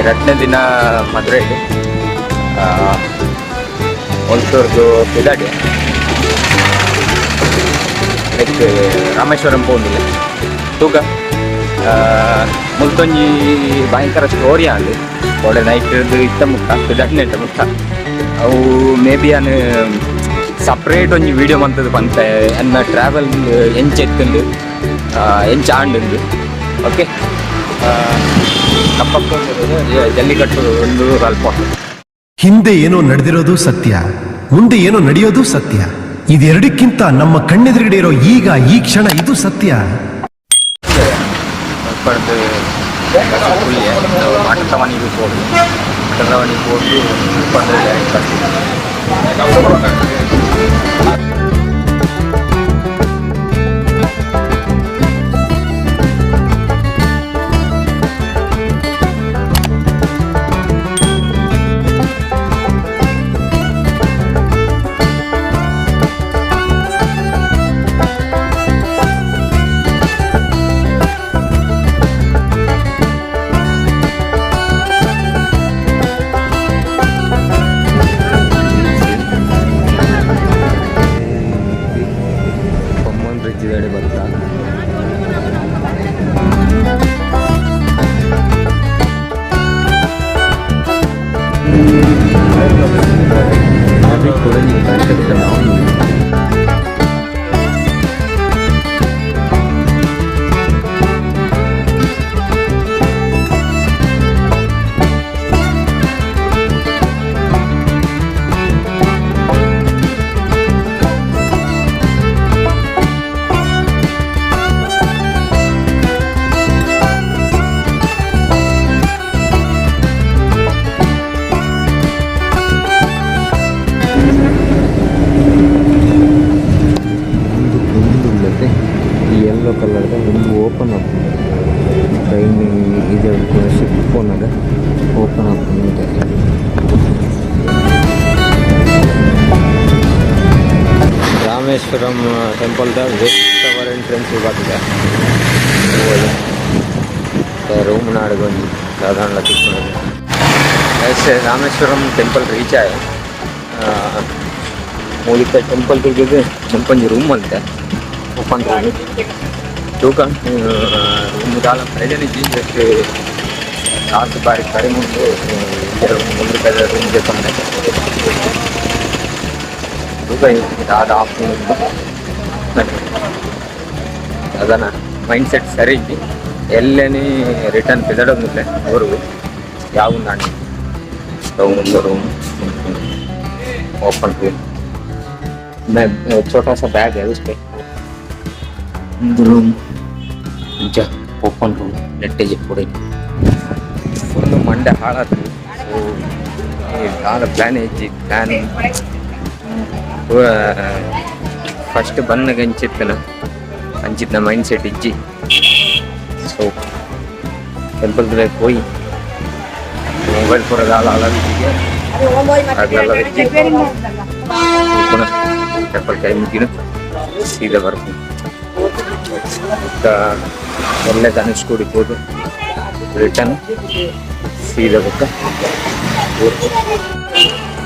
ರಡ್ಡನೇ ದಿನ ಮದುವೆ ಒಂಚೂರ್ದು ಪಿದಾಡಿ ಲೈಕ್ ರಾಮೇಶ್ವರಂ ಪೋಂದಿಲ್ಲ ತೂಕ. ಮುಲ್ತೊಂಜಿ ಭಯಂಕರ ಸ್ಟೋರಿ ಆಂಡ್. ಕೋಡೆ ನೈಟ್ ಇತ್ತ ಮುಟ್ಟ ಪಿದಾಡ್ನೆಟ್ಟ ಮುಟ್ಟ. ಅವು ಮೇ ಬಿ ಅನ್ ಸಪ್ರೇಟ್ ಒಂಜಿ ವೀಡಿಯೋ ಮಂತದ ಪಂತೆ, ಎನ್ನ ಟ್ರಾವೆಲ್ ಎಂಚ ಎತ್ತುಂಡು, ಎಂಚ ಆಂಡುಂಡು. ಓಕೆ, ಕಪ್ಪಕ್ಕ ಜಲ್ಲಿಕಟ್ಟು ಒಂದು ಅಲ್ಪ. ಹಿಂದೆ ಏನೋ ನಡೆದಿರೋದು ಸತ್ಯ, ಮುಂದೆ ಏನೋ ನಡೆಯೋದು ಸತ್ಯ. ಇದೆರಡಕ್ಕಿಂತ ನಮ್ಮ ಕಣ್ಣೆದುರುಗಡೆ ಇರೋ ಈಗ ಈ ಕ್ಷಣ ಇದು ಸತ್ಯ. ಪಡೆದು ಮಠದವನಿಗೆ ಹೋಗಿ, ಮಠದವನಿಗೆ ಹೋಗಿ ಪಡೆದು ಡೈರೆಕ್ಟ್. ಪಂಬನ್ ಬ್ರಿಡ್ಜ್ ಗಾಡಿ ಬರ್ತಾ. ಕನ್ಸ್ಟ್ರಕ್ಷನ್. ಒಂದು ಉಂದುಂಡತೆ ಈ ಯೆಲ್ಲೋ ಕಲರ್ದ ಒಂದು ಓಪನ್ ಆಪುಂಡು. ಟ್ರೈನ್ ಇದೆ, ಶಿಪ್ ಪೋನಗ ಓಪನ್ ಆಪುಂಡು. ರಾಮೇಶ್ವರಂ ಟೆಂಪಲ್ದ ವೆಸ್ಟ್ ಟವರ್ ಎಂಟ್ರೆನ್ಸ್ ಬರ್ತದೆ. ರೂಮ್ ನಾಡ್ಗೊಂಜಿ ಸಾಧಾರಣ ತಿಕ್ಕುನದು. ಎಸ್, ರಾಮೇಶ್ವರಂ ಟೆಂಪಲ್ ರೀಚ್ ಆಯ. ಮೂಲಿಕ ಟೆಂಪಲ್ ತಿರ್ಗಿದ್ದು ಮುಲ್ಪೊಂಜಿ ರೂಮ್ ಅಂತೆ, ಓಪನ್ ರೂಮ್. ತೂಕ, ರೂಮ್ ದಾಲ ಪ್ರಯೋಜನ ಇಜ್ಜಿ. ಜಸ್ಟ್ ಕಾಸು ಬಾರಿ ಕಡಿಮೆ ಉಂಟು. 100 ರೂಪಾಯಿ ರೂಮ್ ದೆತ್ತೊಂಡೆ. ತೂಕ, ದಾದ ಆಪುಂಡು ಉಂದು. ಅದನ್ನ ಮೈಂಡ್ ಸೆಟ್ ಸರಿ ಇಜ್ಜಿ. ಎಲ್ಲೇನೆ ರಿಟರ್ನ್ ಪಿದಡೊಂದುಲ್ಲೆ ಊರುಗು ಯಾವ ನಾಂಡಿ. ಒಂದು ರೂಮ್, ओपन रूम में छोटा सा बैग है उस पे. ಒಂದು ರೂಮ್ ನಿಜ ಓಪನ್ ರೂಮ್. ನೆಟ್ಟೆಜ್ ಪೂರ ಫುಲ್ ಮಂಡೆ ಹಾಳಾತು. ಸೊ ದಾದ ಪ್ಲ್ಯಾನ್ ಇಜ್ಜಿ. ಪ್ಲ್ಯಾನ್ ಪೂರ ಫಸ್ಟ್ ಬನ್ನಗ ಅಂಚಿತ್ತನ ಅಂಚಿತ್ನ ಮೈಂಡ್ ಸೆಟ್ ಇಜ್ಜಿ. ಸೊ ಟೆಂಪಲ್ ಪೋಯಿ ಮೊಬೈಲ್ ಪೂರ ದಾಲ ಹಾಳಾದಿಗೆ ಅಗ್ಲೆಲ್ಲ ಇಜ್ಜಿ. ಪುನಃ ಟೆಂಪಲ್ ಕೈ ಮುಗಿನ ಸೀದಾ ಬರ್ಪು. ಬೊಕ್ಕ ಎಲ್ಲೆ ಧನುಷ್ಕೋಡಿ ಪೋದು ರಿಟರ್ನ್ ಸೀದಾ ಬೊಕ್ಕ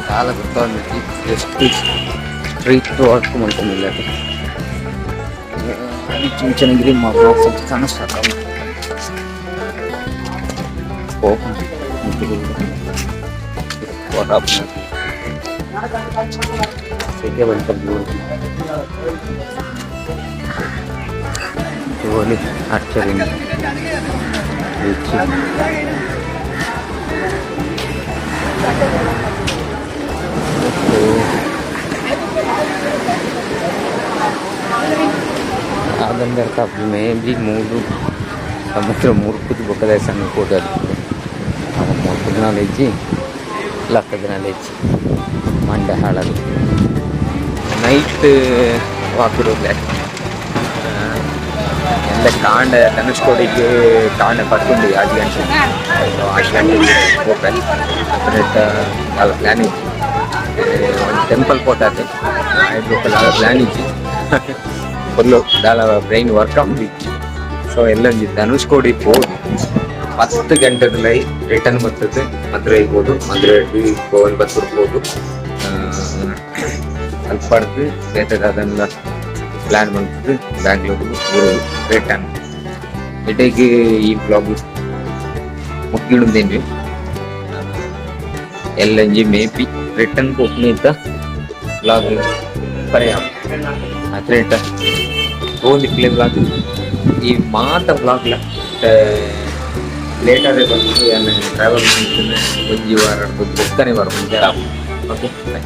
ದಾಲ ಗೊತ್ತಾಗ್ಲಿಕ್ಕೆ. ಎಷ್ಟು ಸ್ಟ್ರೀಟ್ ವರ್ಕ್ ಮಲ್ತೊಂದುಲ್ಲೆರ್. ಚುಂಚನಗಿರಿ ಕಾಣಿಸ್ತಾ ಓಪನ್ ವರಾಪುನ ಸೆಕೆ ಬಂತು. ತೂವೊಲಿ ಆರ್ಚರಿ ಬೀಚ್. ಆದಂದರ್ಕ ಮೇ ಬಿ ಮೂಲು ಸಮುದ್ರ ಮುರ್ಕುದು ಬೊಕ್ಕ ದೇವಸ್ಥಾನ ಪೋದು. ಮುರ್ಕುದಿನಾಲ ಇಜ್ಜಿ, ಲಕ್ಕದಿನಾಲ ಇಜ್ಜಿ. ಮಂಡೆ ಹಾಳದು. Night walk ಉಲ್ಲೆ. ಎಲ್ಲ ಕಾಂಡೆ ಧನುಷ್ಕೋಡಿಗೆ ಕಾಂಡೆ ಪತ್ತುಂಡು 6 ಗಂಟೆ. ಸೊ 6 ಗಂಟೆಗೆ ಪೋಪೆ. ಅಪನೇಟ ದಾಲ ಪ್ಲ್ಯಾನ್ ಇಜ್ಜಿ. ಒಂದು ಟೆಂಪಲ್ ಪೋತಾತೆ. ಐಟ್ ಬೊಕ್ಕ ದಾಲ ಪ್ಲ್ಯಾನ್ ಇಜ್ಜಿ. ಫುಲ್ಲು ದಾಲ ಬ್ರೈನ್ ವರ್ಕ್ ಆಪುಜಿ. ಸೊ ಎಲ್ಲ ಒಂಜಿ ಧನುಷ್ಕೋಡಿ ಪೋದು. 10 ಗಂಟೆದ ರಿಟರ್ನ್ ಬರ್ತದೆ. ಮದುರೈಗೆ ಹೋದು, ಮದುರೈ ಕೋಯಂಬತ್ತೂರ್ ಹೋದು, ಅಲ್ಪಡ್ದು ಬೇತೆ ಅದೆಲ್ಲ ಪ್ಲಾನ್ ಬಂತದ್ದು ಬ್ಯಾಂಗ್ಳೂರ್ ರಿಟರ್ನ್. ಇಡೆಗೆ ಈ ವ್ಲಾಗ್ ಮುಗಿಡುಂದೇನ್ರಿ. ಎಲ್ಲಂಜಿ ಮೇ ಬಿ ರಿಟರ್ನ್ ಪೋಪುನೇತ ವ್ಲಾಗ್ ಪರ್ಯಾಯ ಅತ್ರೇಟ ತೋಂದಿಕ್ಲೆ ವ್ಲಾಗ್. ಈ ಮಾತ ವ್ಲಾಗ್ಲ ಲೇಟ್ ಆದ್ರೆ ಬಂದು ಟ್ರಾವೆಲ್ ಮಾಡ್ತೀನಿ. ಒಂಜಿ ವಾರ ಬೊಕ್ಕನೆ ಬರ. Okay, boy.